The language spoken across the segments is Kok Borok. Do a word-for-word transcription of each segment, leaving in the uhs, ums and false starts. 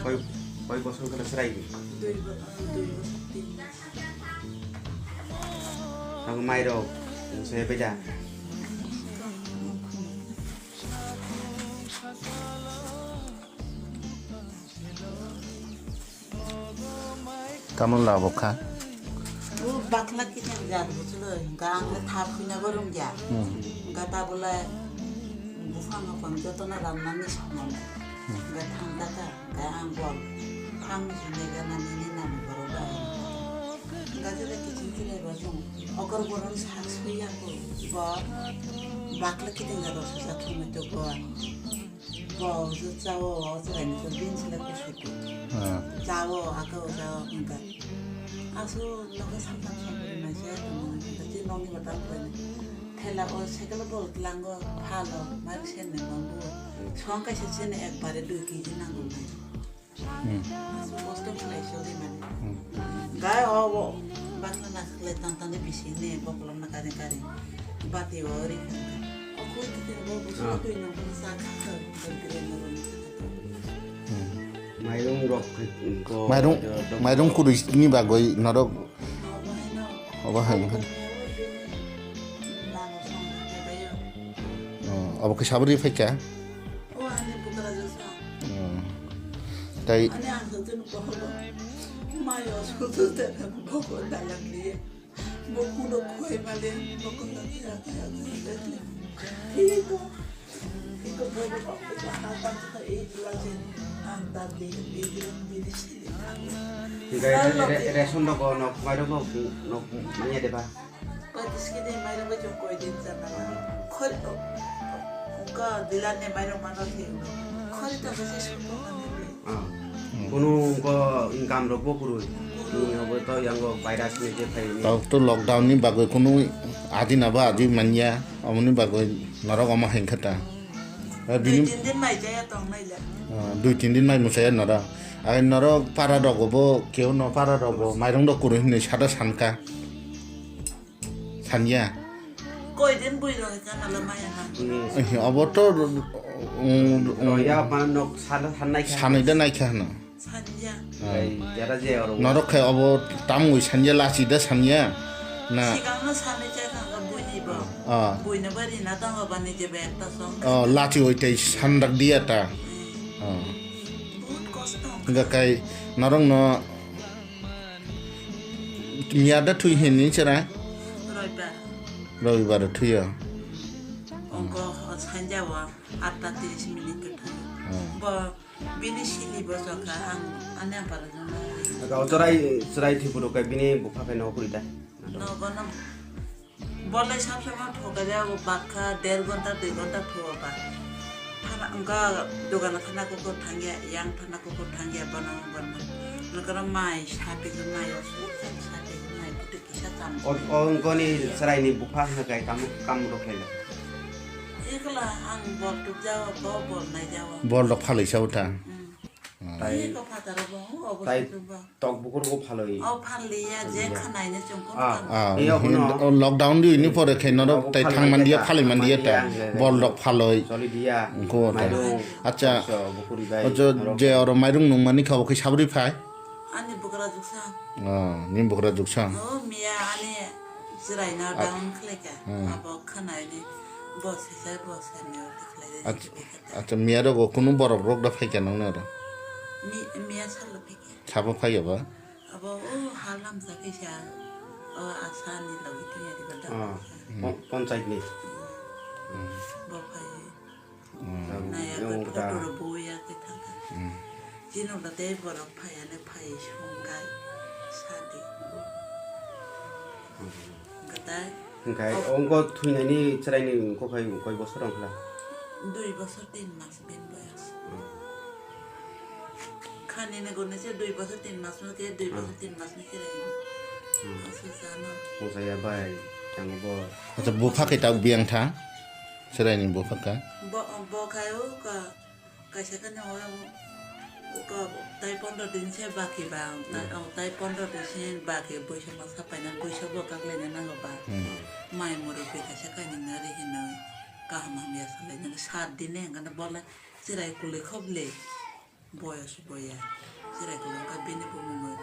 Koi, koi bosor khe chwrai di? Dui bo-, dui bosor, tin bosor. Ang mairok, se beja. Tamo labo kha. O bakla kiching jat buchlo, hingka ang le thap hina borom ja. Hmm. Hingka ta bole buphang apang joto na ram nani samang. Hmm. Hingka thang ta ta, hingka ang bol. Thang ni sini ga nani ni nani boro ba. Hingka jele kiching jele ba jong. Okor borom sak suya ko. Bo bakla kiching jat buchlo thum to bo. Bo, jo, chao, o chwraini so din sila kusutu. Ah. Chao, aka o chao, hingka. Asu, nogo samsam samsam naisa, tamo, hingka, chi nokni bata kwrwini. Thela o, cycle bol tlango, phalo, mari senne mango. Song kaisa chini ekbare dui kg nango nai. Hmm. Asu, kosto khlai sogwi mani. Hmm. Gai o, o, bakla na khlai tang tang de bising ne, bokolom na kari kari. Bati o, ri kha. O, khui kiti bo, bo, Ah. Khui no, bo, sa kha kha, bo, kire no, bo, ni kha kha. Hmm. Mairung rok khe, ko, Mairung, jo, dok- mairung kurui ni bagwi norok obo hai wngkha. Oh, obo khe sabri phaikha? Oh, tai Hinkhe re-, re-, ration rok bo nok mairok bo nok manya de ba? Patis kini mairok bo chwng koi din chana. Khori, ka dilar ni mairok mano thik. Khori ta bese sukung mani. Ah. Hmm. Kunu ko income rok bo kwrwi. Ni obo to yango virus ni je phai ni. Tok to lockdown ni bagwi kunu adi na ba adi manya, omoni bagwi norok omo hai khe ta. Eh, bini Dui tin din mai jaya tong nai le. Ah, dui tin din mai muchaya norok. Ai norok para rok bo keu no para rok bo mairung rok kwrwi hinwi sada sanka. Sanya. Koi din bui roi kana la maya na. Hmm. Eh, obo to, um, um, Roya ma nok sala sanai kha. Sanai da nai kha hano. Sanya. Ah. Ai, jara je oro. Norok khai obo tamwi sanya lachi da sanya. Na. Sigang no sanai cha kha bui ni bo. Ah. Bui no bari na tang ba ni je be ekta song. Oh, lachi oi tai sandak dia ta. Hmm. Ah. Bahut kosto. Ga kai norok no Miyada thwi hini chwrai? Roibar. Roibar thwiyo. Ongko sanja o atta tiris minute thwi. Hmm. Bo bini sili bo chokha ang ani ampara jono. Aga o chwrai, chwrai thwi phuto khe bini bupha khe no khuri da. No bono. Bolai sab sama thoka ja bo bakha der ghonta dui ghonta thwa ba. Thana wngkha dogano thana kukur thangya, yang thana kukur thangya, bono bono. Nokora mai sati mai o suk sati mai kutu kisa cham. O, o wngkoni chwraini bupha hwnkha kai kam, kam rok khaila. Ikla ang bol tukjawa, bo bol naijawa. Bol rok phalwi sao ta. Hmm. Tai, Iko phataro bo, obo tai sutu bo. Tok bukur bo phalwi. O phalwi ya, je khanaini chungkun Ah. Ah, Iya, hin-, bono. O lockdown di ini pore khe norok Abo tai phalwi thang mandia, ya, phalwi mandia mandia, ta. Ya, ya. Bol rok phalwi. Choli dia. Ko ta. Mairung, Acha. Koso, bukuri bai, Ojo norok. Je oro mairung nung mani kha, bo khe sabri phai. Ani bugra juksa. Ah, ni bugra juksa. O miya ani chwraino Ah. Down khlaika. Hmm. Abo khanaini bo sisa bo sani o khlai. Ach-, acha, miya rogo kunu borok rok da phaika nang naro? Mi-, miya salo phaika. Sabo phaiya ba? Abo o halam sa kaisa, o asa ni logi tuya di ba da. Ah, Hmm. pon-, ponchayat ni. Bo phai. Hmm. Naya Yang ko uta. Photo ro bo ya ke thang. Hmm. Jino ba tei borok phai ane phai song gai sadi. Hmm. Gatai. Hingkai Oh. ongko thuinani chwraini ongko khai koi bosor wngkha? Dui bosor tin mas ben boyas. Hmm. Khani ne gone se dui bosor tin mas no ke dui bosor Hmm. Tin mas ni kere. Hmm. Asu jano. Mosaya bai, tango bo. Acha, bupha khe ta biyang tha? Chwraini bupha kha? Bo, bo khai o ka, kaisa khe no o, o ka tai pondro din se baki ba, tai, Hmm. o tai pondro din se baki boisa ma sa paina boisa bo kaklai na nango ba. Hmm. Mai moro be kaisa kaini na ri hino kaham hamya salai na sat din ne ngana bola chwrai kului khobli. Boyos boya. Chwrai kwlwng kha bini bumungwi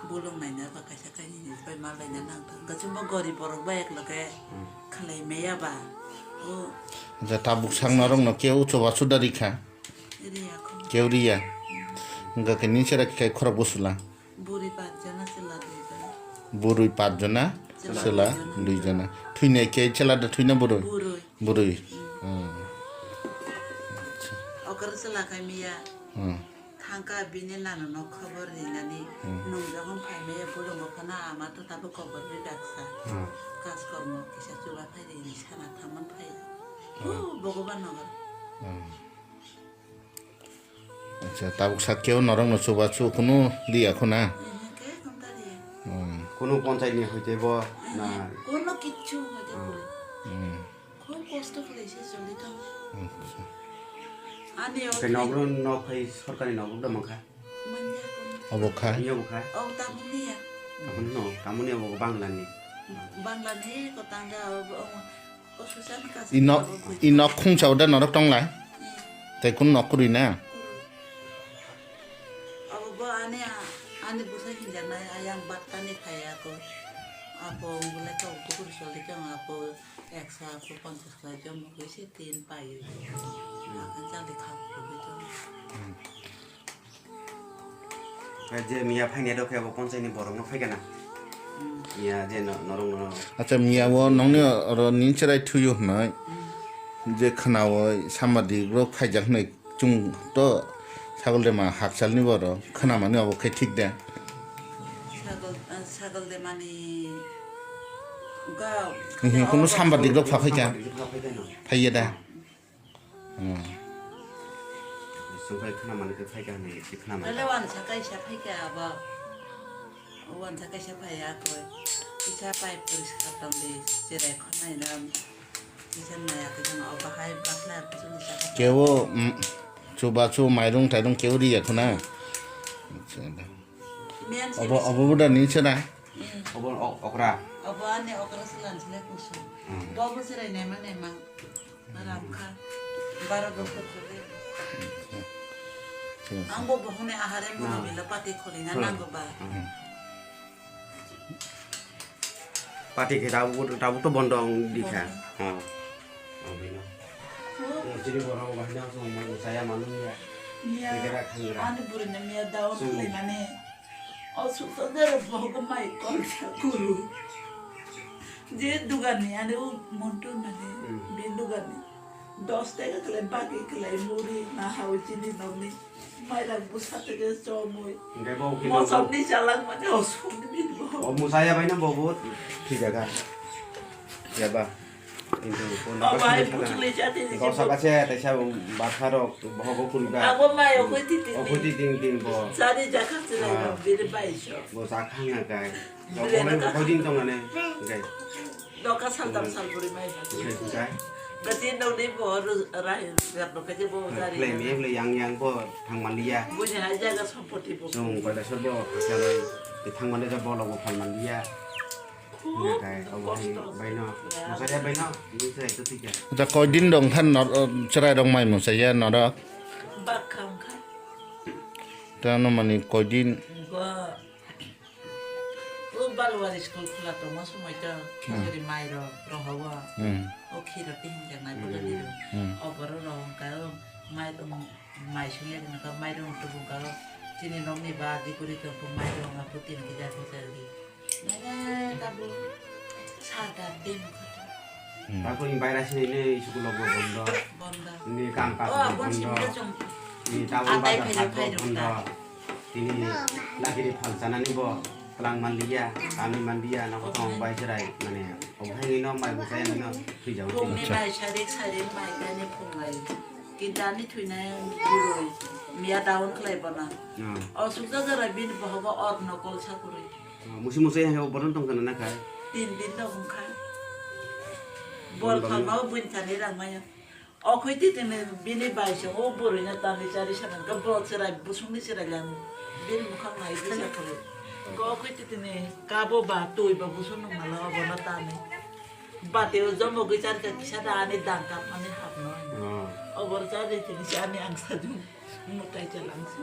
bolong naina ba kaisa kainwi ni bai ma laina nang thang. Hwnkhe chwngbo gorib borok bai ek loge khlai maya ba. O. Hwnkhe tabuk sakno rokno keu chubachu da rikha. Riya kho. Keu riya. Hwnkhe nini chwrai khe khorok bwswla. Bwrwi pachjana chwla duijana. Bwrwi pachjana, chwla chwla duijana. Duijana. Thwinai khe chwla da thwina bwrwi? Bwrwi. Bwrwi. Hmm. Okra chwla khai miya. Hmm. Thangka bini nanono khobor rinani. Hmm. Nwng jokhon phai maya bolongo phano ama to tabuk kobor ri daksa. Hmm. Kaskormo kisa chuba phai rini sana thaman phai. Hmm. Oh, Bhogoban nogo. Hmm. Acha, tabuk sakhe o norokno chubachu kunu liya khuna? Ehe, khe khum ta liya. Hmm. Kunu ponchayat ni hoite bo na? Ehe, kono kichu hoite bo. Hmm. Khub kosto khlai se choli tongo. Acha. Ani o khe nogno nok phai sorkari nok da mankha? Manya kono. Obo kha? Iya bo kha? O, tamoni ya. Tamoni no, tamoni obo Bangla ni. Bangla ni ko tangga obo, obo. I nok, i nok khungsa o da norok tong lai? Tei kun nok kwrwi na? Abo bo ani, ani bwsa hinjaknai ayang battani phaiya ko. Apo wngwlai tok bukur soli tong apo eksa apo ponchas khlai jom bukui se tin paio. Akan jali khap bukui tong. Khe je miya phainai rok khe abo ponchai ni borok no phaikha na. Miya je no-, norok no. Acha, miya o nongni oro ni chwrai thuio hwnwi. Je khwnaui sambadik rok phaijak hwnwi chwng to sagol de ma hakchal ni borok khwnamani abo khe thik de. Sagol, ah, sagol de mani ga. Kunu sambadik rok pha phaikha. Sambadik rok pha phaikha no. Phaiya da. Hmm. Sungkhlai khna mani khe phaikha hwnwi si khna mani. Tole wansa kaisa phaikha abo. Wansa kaisa phaiya koi. Kisa pai poriskar tong di, cherai khonai ram. Kisa naya khe jang o bahai bakla chuli sa. Kebo, mm, chubachu mairung tairung kebo riya khuna. Acha, da. Obo, obo buda ni chera. Mm. Obo o-, okra. Obo ani okra silan sile kusung. Mm. Bo bo cherai nema nema. Ram kha. Baro bosor kore. Thik ase. Ang bo bohone ahare mone mila pati kholi na nango ba. Hmm. Pati khe tabuk, tabuk to bondo wng di kha. Bondo. Oh. Oh, bino. Oh. Chini borok bahai na song mo saya manung ya. Iya. Kira khangra. Ani burine miya daun kholi mane. O suksa jero bogo mai kolsa kuru. Je dugani ani o montu nani, hmm, be dugani. Dos taka khlai bagi khlai muri na hau chini nokni. Mai rak busa tege chomui. Hingke bo kilo. Mosok ni chalak mane o sukni bo. O musaya bai na bo bo. Thik jaga. Ya ba. Kintu, oh, bai, butuli jadi di kosa kache, taisa bakha rok, bohogo kuriba. Abo mai, okoi titi. Okoi titi, titi, bo. Jadi jakha sila, ah, bini bai so. Bo jakha nga kai. Bini okoi titi tong ane, kai. Doka sal tam sal buri mai. Kai, kai. Gati nong ni bo, rai, rai, bo, jari. Play me, play yang, yang, bo, thang manliya. Bini hai jaga sompoti bo. Sung, pada sor bo, thang manliya, bo, logo phal manliya. Nakai, obo hai baino, musaya baino, ni chwrai to thikya. Da koidin dong khan nor-, chwrai rok mai musaya norok. Bak kham kha. Ta no mani koidin. Go. O Balwari school khula tongma somoi to, hmm, khichuri mai rok rohogo. Hmm. O khiro tihin janai bodo dilo. Hmm. O boro rohong ka o mai rok. Mai songya gwnang kha, mairung tubung kha, chini nokni ba di kuri tong kha, mairung apo tin kija kisa di. Nene tabu sata din kha. Hmm. Tabu ni baira sini ne school bo bondo. Bondo. Ni kam kaj bo bondo. Ni tabu bazar hat bo bondo. Tini lagiri phal chanani bo tlang manliya, kami manliya, nokotong bai chwrai mane obo hai ni no mai bo kaya ni no thwijao. Phungni bai sarik sarik mai kani phunglai. Kintu ani thwinai bwrwi miya daun khlai bono. Hmm. O sukjak jora bini bohogo or nokol sakurwi. Hmm, musi musi hai o boron tong kana nakhai. Tin din no hwnkhai. Bol phalma o buini thani rang maya. O khoi titini bini bai se o bwrwi no tani chari sana ka bo cherai busung ni cherai lang. Bini mukhang nai bisa khoro. Ko khoi titini kabo ba twi ba busung nung mala obo no tani. Bati o jomo gwi chari ka kisa da ani dang kap mani hap no. Hmm. Obo chari tini si ani ang sajung. Mwtai chalangsi.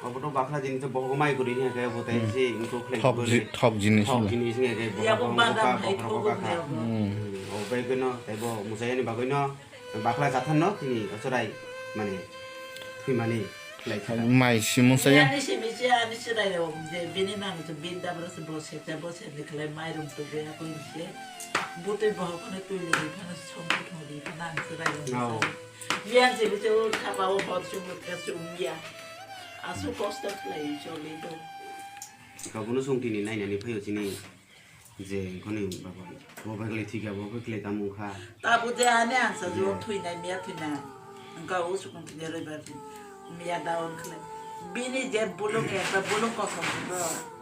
Obo to bakla jinis to bohogo mai kwrwi hinkhe bo tai Hmm. se wngkuk khlai Thok kwrwi. ji-, thok jinis Thok no. jinis hinkhe Yabo bohogo badam wngkha, hai bohogo thok wngkha. wngkha. Hmm. Hmm. Obo bai kheno taibo mwsayani bagwino bakla chathanno tini ochorai mani thwimani khlai kha. Mai si mwsaya. Ani se misi ani chwrai rok je bini nang je bin dabra se bo se ta bo se ni khlai mai rum to be akon se. Butwi bohok khone twi le phano song thong di phano ang chwrai rok. Nao. Biang se bisi o thapa o hor sung ka sung ya. Asu kosto khlai choli to. Kabuno sung tini nainani phaio chini je khoni baba. Bo bai khlai thika, bo bai khlai tamo kha. Tabu je ani ang sa jo Je. Thwinai miya thwinai. Angka o sukun thwinai roi bar din. Miya daon khlai. Bini je bulung ekta bulung kosom bo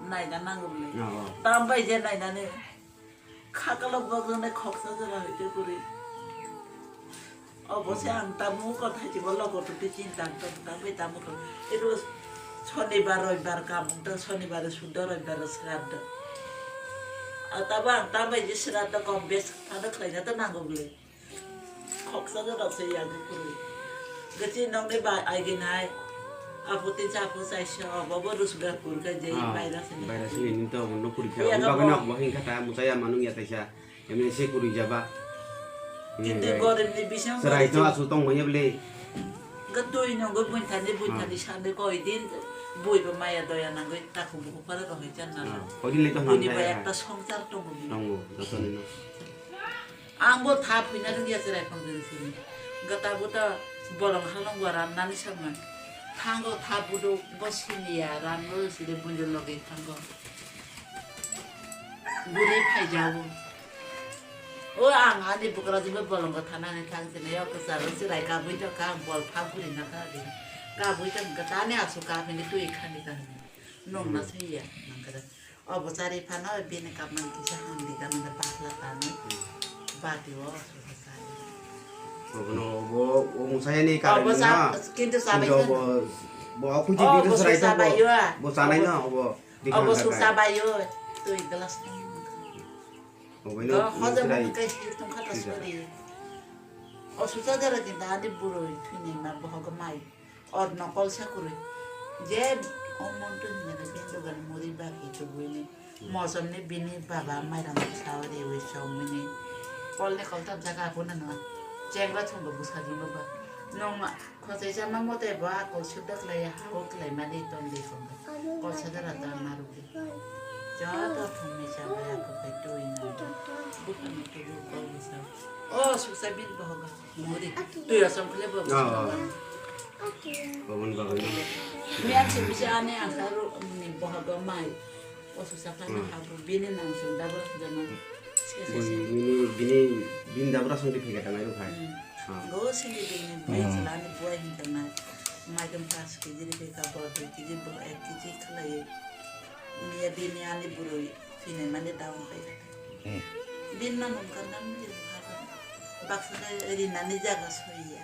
naina nango bole. Nao. Tam bai je nainani. Khakalo bogwne khoksa jora hoite kwrwi. Obo se ang tamo kotha jibo logo twi chinta tong tamo tamo ko. Ero shonibar roibar kam tong shonibar suddo roibar sraddho. A tabo ang tambai je sraddho kom bes thada khlaina to nango bole. Khoksa jora se yago kwrwi. Gati nongni ba aigin hai. Apo tin sa apo sai sa obo bo rusgar kurka je Ah, virus ni. Virus ni ni to obo no kurika. Iya, Ang bagwi no obo. Obo hingka ta muchaya manung ya taisa. Emne se kuri jaba. Kintu Hmm, gorem ni bising Serai to asu tong manya bele. Gatui nongo buin thani buin Ah. thani sande koi din bui ba maya doya nangoi taku buku para rohoi chan na. Ah, koi din le to Buni nang ba kaya. Ekta songchar tongo bini. Tongo, joto ni no. Ang bo tha phuina rwngya cherai phang rwng sini. Gata buta bolong halong bo ran nani sama. Thango tha budu bo sini ya ran bo sini bunjo logi thango. Buri phaijago. O ang ani bukrajwkbo bolongo thanani thang sini, o kwcharo chwrai kabui tongkha, ang bol pha gurina kha di. Kabui tong kwtani aswk kap hini twi khani kha hini. Nongna Hmm. saiya nangkhe. Obo chari phano bini kapmani kisa hamdi gana bakla tanwi. Hmm. Bati o aswk kha chari. Obono obo, o musayani Obo karwi sa-, no. Kintu sabai Kintu kha. Obo, bo, o kuchi Oh, bini bo chwrai susa tong bo. Bayo a. Bo chanai Obo no, obo. Obo Bikha susa bayo, twi glass ni. Obo no, Oh, hoja chwrai. Mung kai sir tong kha ta Sir. Sori. O susa jara kintu ani buroi thwini ma bohogo mai. Or nokol sa kwrwi. Je o montu ni na bin dogan muri ba ki to buini. Hmm. Mosomni bini baba mairam sawi rewi songmini. Kolni koltam jaga apuna no. Chengba thumbo bwsajwngbo ba. Nung khosai sama mote bo akol sudda khlaiya, habo khlaimani tongdi songkha. Kol sajara ta narwkdi. Joto thumni sabai ako bai twi nangdi. Buphangni tubu kol bwsa. O suksa bin bohogo. Muri. Twi asam khle bo. Oh. Oboni bagwi no. Miyan se bisa ani angkha ro ni bohogo mai. Osusa phano Hmm. Habo bini nang sung double jana. Se, se, Bui se. Bini, bini, bini dabra song di phika tangai rok hai. Hmm. Ha. Go sini bini bui Hmm. Chalani buai hin tangai. Maidam pas kg ri beka bor dui kg bo ek kg khlai. Miya bini ani burui sini mani daun pai. Hmm. Bin na mungkar nam di habo. Baksa rinani jaga soiya.